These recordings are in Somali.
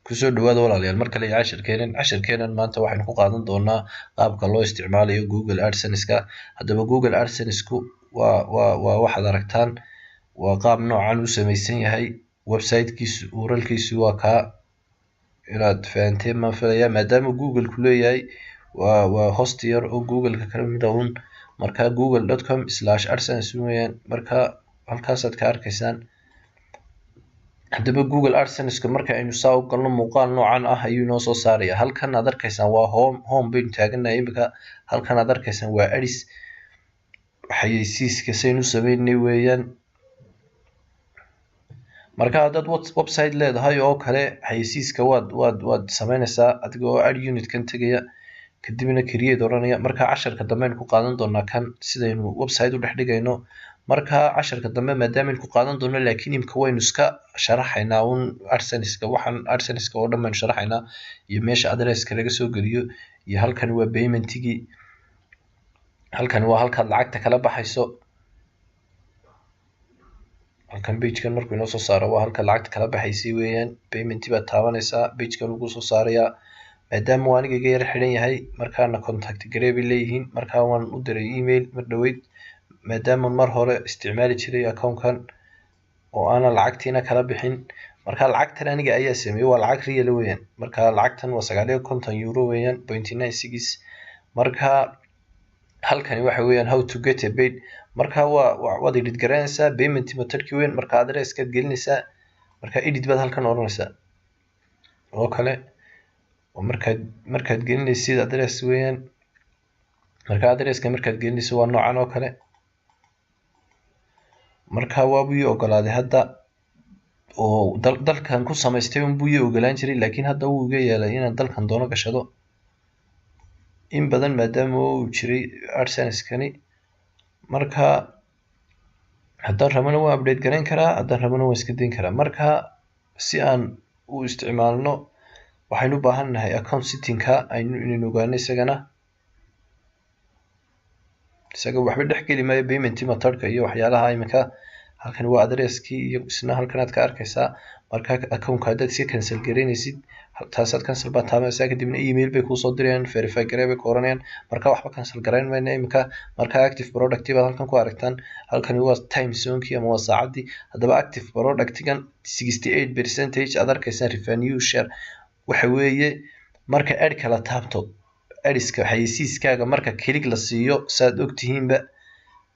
Kusoo dhawaada, walaalayaal, mar kale iyo cashirkeenan. Cashirkeenan maanta waxaynu ku qaadan doonaa qaabka loo isticmaalayo Google AdSense-ka. Haddaba, Google AdSense-ku waa waxaad aragtaan, waa qaab noocan u samaysan yahay website-kiisu. URL-kiisu waa kaa. Inaad fahanteen maan filaya, maadaama Google ku leeyahay waa host yar oo Google-ka kala mid ah un. Marka google.com/adsense weeyaan. Marka halkaasaad ka arkaysaan. Haddaba, Google AdSense-ka marka aynu saa u galno, muuqaal noocan ah ayuu inoo soo saaraya. Halkan aad arkaysaan waa home. Home baynu taaganahay imika. Halkan aad arkaysaan waa ads, xayeysiiska saynu sameynay weeyaan. Marka haddaad website leedahay oo kale, xayeysiiska waad sameynaysaa adigoo ad unit-kan tegaya, kadibna create oranaya. Marka casharka dambe aynu ku qaadan doonaa kan, sidaynu website u dhex dhigayno. Marka casharka dambe maadaama ku qaadan doono, laakiin imika waynu iska sharaxaynaa un AdSense-ka. Waxaan AdSense-ka oo dhan baynu sharaxaynaa, iyo meesha addresska laga soo geliyo, iyo halkan waa paymentigii, halkan waa halkaad lacagta kala baxayso. Halkan pagekan markuu inoo soo saaro, waa halka lacagta kala baxaysay weeyaan. Payment baad taabanaysaa, pagekan uu soo saarayaa. Maadaama uu aniga iga yar xidhan yahay, markaana contact garee bay leeyihiin. Markaa waan u diray email mar dhoweyd, maadaama mar hore isticmaali jiray accountkan oo aanan lacagtiina kala bixin. Marka lacagtan aniga ayaa sameeyey, waa lacag real weeyaan. Marka lacagtan waa €59 weeyaan, .96. Marka halkani waxa weeyaan how to get a paid. Marka waa waad edit garanaysaa payment methodki weyn. Marka addresskaad gelinaysaa, marka edit baad halkan oranaysaa oo kale. Markaad gelinaysid address weeyaan. Marka addresska markaad gelinayso waa noocan oo kale. Marka waabuu ii ogolaaday hadda, oo dalkan ku samaystay unbuu ii ogolaan jiray, laakiin hadda wuu iga yeelay inaan dalkan doono gashado in badan, maadaama uu jiray AdSense-kani. Marka haddaan rabana waan update garayn karaa, haddaan rabana waan iska dayn karaa. Marka si aan u isticmaalno, waxaynu u baahan nahay account settingka aynu inaynu ogaano. Isaga waxba dhex geli maayo payment methodka iyo waxyaalaha iminka. Halkan waa addresskii, iyo isna halkan aad ka arkaysaa. Marka accountka haddaad iska cancel garaynaysid, taasaad cancel baad taabanaysaa, kadibna email bay kuusoo dirayaan, verify garee bay ku oranayaan. Marka waxba cancel garayn mayna iminka. Marka active product baad halkan ku aragtaan. Halkani waa time zonekii ama waa saacaddii. Haddaba, active productgan 68% aad arkaysaan, revenue share waxa weeye marka ad kala taabto, adska xayeysiiskaaga marka click la siiyo. Saad ogtihiinba,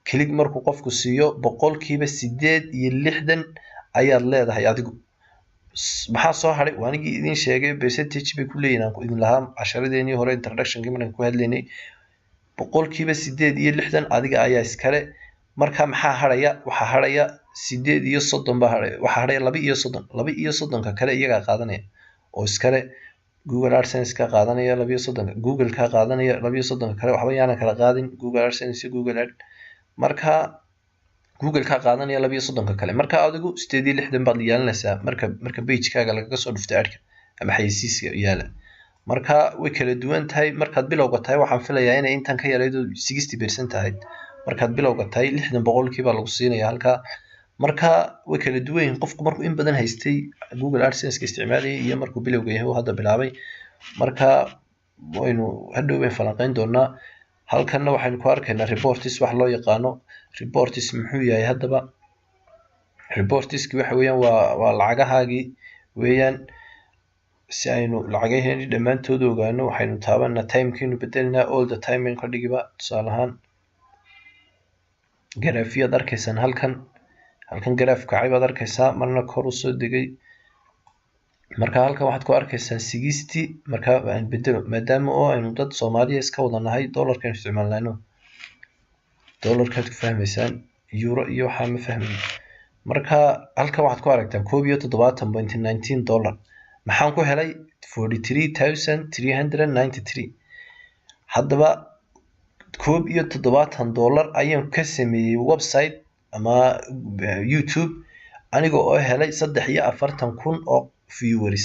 click markuu qofku siiyo, 68% ayaad leedahay adigu. Maxaa soo haray? Waa anigii idin sheegay, percentage bay ku leeyihin aan idin lahaa casharadeenii hore, introductionkii markaan ku hadlaynay. 68% adiga ayaa iskale. Marka maxaa haraya? Waxaa haraya 38 baa haraya. Waxaa haraya 32. 32-ka kale iyagaa qaadanaya oo iskale. Google AdSense ka qaadanaya 32-ka, Google ka qaadanaya 32-ka kale. Waxba yaanan kala qaadin Google AdSense iyo Google Ad. Marka Google ka qaadanaya 32-ka kale. Marka adigu 68 baad yeelanaysaa marka pagekaaga lagaga soo dhufto adka ama xayeysiiska yaala. Marka way kala duwan tahay. Markaad bilowga tahay, waxaan filayaa inay intan ka yarayd oo 60% ahayd. Markaad bilowga tahay, 60% lagu siinaya halkaa. Marka way kala duwan yihiin, qofku markuu in badan haystay Google AdSense-ka isticmaalayay iyo markuu bilowga yahay uu hadda bilaabay. Marka waynu hadhow bayn falanqeyn doonaa. Halkanna waxaynu ku arkaynaa reports, wax loo yaqaano reports. Muxuu yahay haddaba reportiski? Waxa weeyaan waa lacagahaagii weeyaan. Si aynu lacagaheeni dhammaantood ogaano, waxaynu taabanaa timekiinu bedelinaa, all the time aynu ka dhigiba. Tusaale ahaan, graph-yaad arkaysaan halkan. Halkan graph kacay baad arkaysaa, marna kor usoo degay. Marka halkan waxaad ku arkaysaa 60. Marka aan bedelo, maadaama oo aynu dad Soomaaliya iska wada nahay, dollarka aynu isticmaalnayno, dollarkaad ku fahmaysaan, euro iyo waxaa ma fahmayn. Marka halkan waxaad ku aragtaan $71.19. Maxaan ku helay? 43,393. Haddaba, $71 ayaan ka sameeyey website ama YouTube, aniga oo helay 43,000 oo viewers.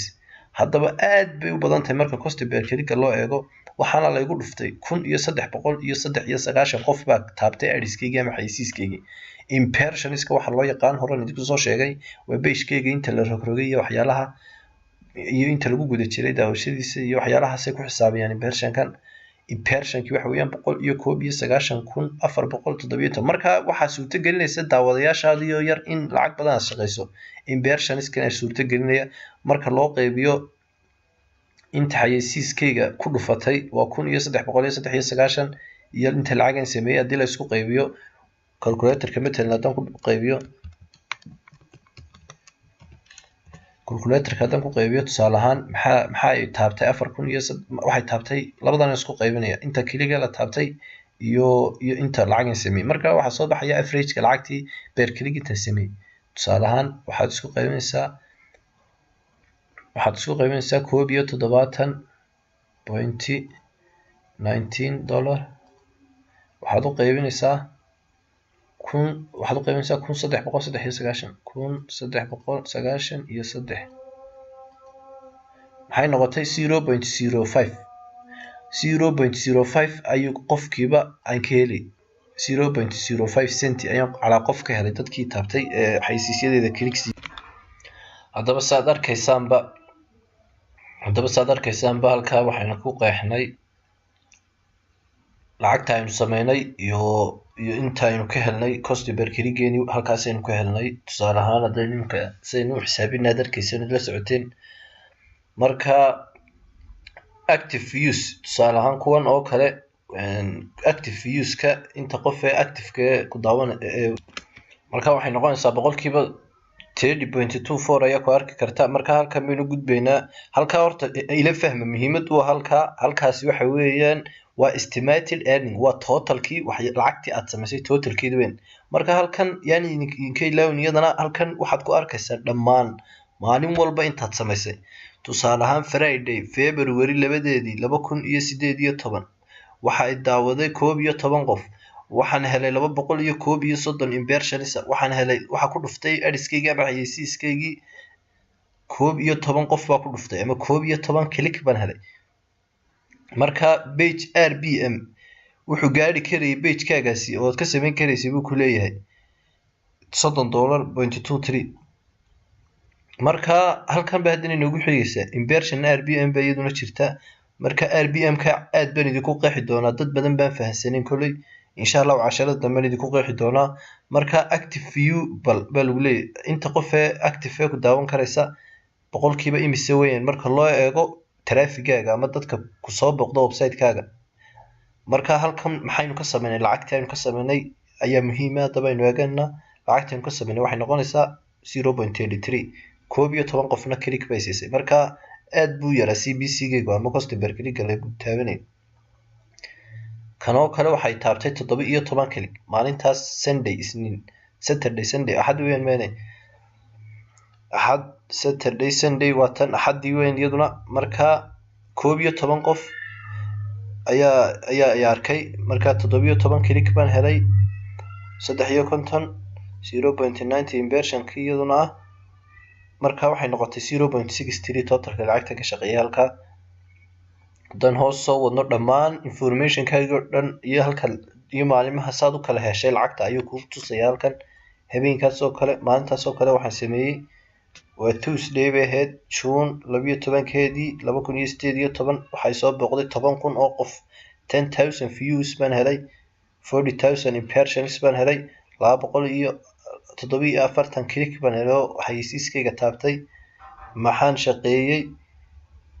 Haddaba aad bay u badan tahay marka cost per click loo eego. Waxaana laygu dhuftay 1393 qof baa taabtay adskaygii ama xayeysiiskaygii. Impressionska waxa loo yaqaan horan idinku soo sheegay, waa pagekayga inta la rogrogay iyo waxyaalaha. Iyo inta lagu guda jiray daawashadiisa iyo waxyaalahaasay ku xisaabiyaan impressionkan. Impressionkii waxa weeyaan 191,417. Marka waxaa suurto gelinaysa daawadayaashaadiyo yar in lacag badan aad shaqeyso. Impressionskan ayaa suurto gelinaya. Marka loo qaybiyo inta xayeysiiskayga ku dhufatay, waa 1393, iyo inta lacagan sameeyey, haddii la isku qaybiyo calculatorka, matalan haddaan ku qaybiyo calculatorka, haddaan ku qaybiyo tusaale ahaan, maxaa ay taabtay? 4000 iyo waxay taabtay, labadan isku qaybinaya, inta clickga la taabtay iyo inta lacagan sameeyey. Marka waxaa soo baxaya averageka lacagtii per click inta sameeyey. Tusaale ahaan waxaad isku qaybinaysaa 71.19 dollar, waxaad u qaybinaysaa kun, waxaad u qaybinaysaa 1393, 1393. Maxay noqotay? 0.05, 0.05 ayuu qofkiiba aan ka helay. 0.05 centi ayaan calaa qof ka helay dadkii taabtay ee xayeysiisyadeeda click. Haddaba saad arkaysaanba, halkaa waxaynu ku qeexnay lacagta aynu sameynay iyo inta aynu ka helnay cost per clickgeeni. Halkaasaynu ka helnay. Tusaale ahaan haddaynu imika sidaynu u xisaabina aad arkayseen, la socoteen. Marka active views, tusaale ahaan kuwan oo kale, active viewska, inta qof ee activeka ku daawan, marka waxay noqonaysaa 30.24% ayaa ku arki karta. Marka halkan baynu gudbaynaa. Halkaa horta ila fahma, muhiimad waa halkaa. Halkaasi waxa weeyaan waa estimated earning, waa totalkii lacagtii aad samaysay totalkeedi weyn. Marka halkan yani idinka ilaawin iyadana, halkan waxaad ku arkaysaa dhammaan maalin walba intaad samaysay. Tusaale ahaan Friday, February 2deedii, 2018, waxa ay daawaday 11 qof. Waxaan helay 231 impressions. Waxaan helay, waxaa ku dhuftay adskaygii ama xayeysiiskaygii 11 qof baa ku dhuftay, ama 11 click baan helay. Marka page RPM wuxuu gaari karayay pagekaagaasi oo aad ka samayn karaysay, buu ku leeyahay, $30.23. Marka halkan ba haddana inoogu xigaysa impression RPM ba iyaduna jirta. Marka RPM ka aad baan idinku qeexi doonaa, dad badan baan fahansanin kolley. Insha Allahu casharada dambe idinku qeexi doonaa. Marka active view bal baa lagu leeyahay, inta qof ee active ee ku daawan karaysa boqolkiiba imise weeyaan marka loo eego trafficgaaga ama dadka kusoo booqda website-kaaga. Marka halkan maxaynu ka sameynay? Lacagtii aynu ka sameynay ayaa muhiima. Haddaba aynu eeganaa lacagtii aynu ka sameynay waxay noqonaysaa 0.33. 11 qofna click bay siisay. Marka aad buu yaraa CPC gaygu ama cost per click lagu taabanay. Kanoo kale waxay taabtay 17 click maalintaas Sunday, Isniin, Saturday, Sunday, Axad weeyaan meene, Axad, Saturday, Sunday, waa tan Axaddii weyn iyaduna. Marka 11 qof ayaa arkay. Marka 17 click baan helay, 53, 0.90 impressionki iyaduna ah. Marka waxay noqotay 0.63 totalka lacagta ka shaqeeyay halkaa. Haddaan hoos soo wadno, dhammaan informationkaaga oo dhan iyo halka iyo maalimaha saad u kala heshay lacagta ayuu kuu tusaya halkan. Habeenkaas oo kale, maalintaas oo kale waxaan sameeyey waa Tuesday bay ahayd, June 12-keedii, 2018. Waxay soo booqday 10,000 oo qof, 10,000 views baan helay, 40,000 impressions baan helay, 247 click baan helay oo xayeysiiskayga taabtay. Maxaan shaqeeyey?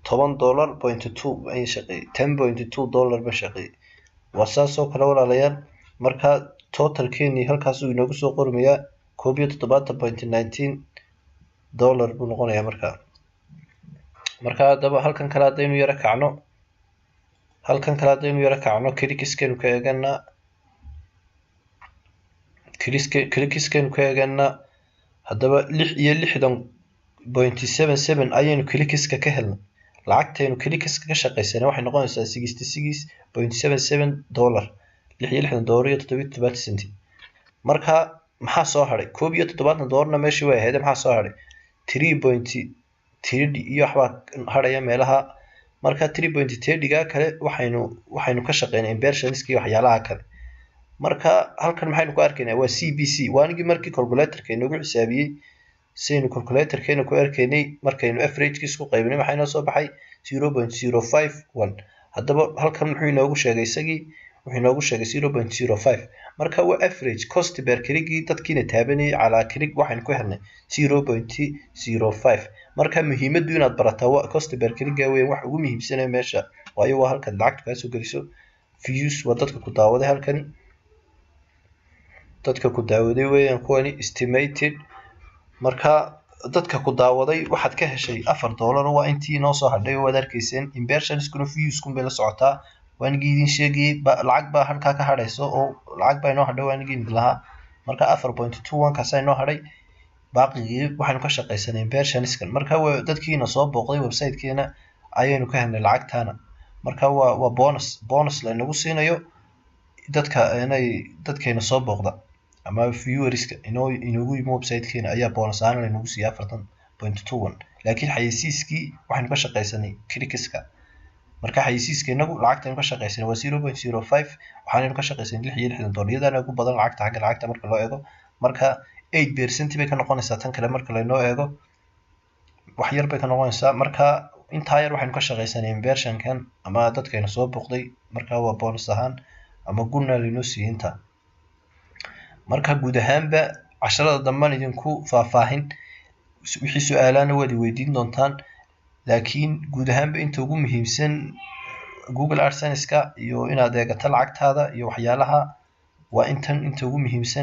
$10.2 ayaan shaqeeyey, $10.2 baan shaqeeyey. Waa saas oo kale, walaalayaal. Marka totalkeenii halkaasuu inoogu soo qormayaa, $71.19 buu noqonayaa. Marka haddaba halkan kale haddaynu yaro kacno, halkan kale haddaynu yaro kacno, clickskaynu ka eeganaa, clickskaynu ka eeganaa. Haddaba 66.77 ayaynu clickska ka helnay. Lacagtaynu clickska ka shaqaysanay waxay noqonaysaa $66.77, $66.77. Marka maxaa soo hadhay? 71 dollarna meeshii way ahayd. Maxaa soo hadhay? 3.30 iyo waxbaa hadhaya meelaha. Marka 3.30-ga kale waxaynu ka shaqeynay impressionska iyo waxyaalaha kale. Marka halkan maxaynu ku arkaynaa? Waa CPC. Waa anigii markii calculatorka inoogu xisaabiyey. Sidaynu calculatorkeena ku arkaynay, markaynu average-kiis ku qaybinay, maxaa inoo soo baxay? 0.051. Haddaba halkan muxuu inoogu sheegay isagii? Wuxuu inoogu sheegay 0.05. Marka waa average cost per clickgii dadkiina taabanayay calaa click waxaynu ku helnay 0.05. Marka muhiimaddu inaad barataa waa cost per clickga weyn, wax ugu muhiimsanaya meesha, waayo waa halkaad lacagta kaa soo geliso. Views waa dadka ku daawaday, halkani dadka ku daawaday weeyaan kuwani estimated. Marka dadka ku daawaday waxaad ka heshay $4, waa intii inoo soo hadhay, waad arkayseen. Impressionskuna viewskun bay la socotaa. Waanigii idin sheegayay, lacag baa halkaa ka hadhayso oo lacag baa inoo hadhay, waanigii idin lahaa. Marka 4.21 kaasaa inoo hadhay, baaqigii waxaynu ka shaqaysanay impressionskan. Marka dadkiina soo booqday websitekeena ayaynu ka helnay lacagtaana. Marka waa bonus laynagu siinayo dadka inay dadkeena soo booqda ama viewerska inoo inoogu yimi websitekeena ayaa bonus ahaan laynagu siiyay 40.21. Laakiin xayeysiiskii waxaynu ka shaqaysanay clickiska. Marka xayeysiiska inagu lacagtaynu ka shaqaysanay waa 0.05, waxaanaynu ka shaqaysanay $66, iyadaana ugu badan lacagta xagga lacagta marka loo eego. Marka 8% bay ka noqonaysaa tan kale marka laynoo eego, wax yar bay ka noqonaysaa. Marka intaa yar waxaynu ka shaqaysanay impressionkan ama dadkayna soo booqday. Marka waa bonus ahaan ama gunna laynoo siiyey intaa. Marka guud ahaanba casharada dambaan idinku faahfaahin, wixii su-aalaana waad i weydiin doontaan. Laakiin guud ahaanba inta ugu muhiimsan Google AdSense-ka iyo inaad eegato lacagtaada iyo waxyaalaha waa intan inta ugu muhiimsan.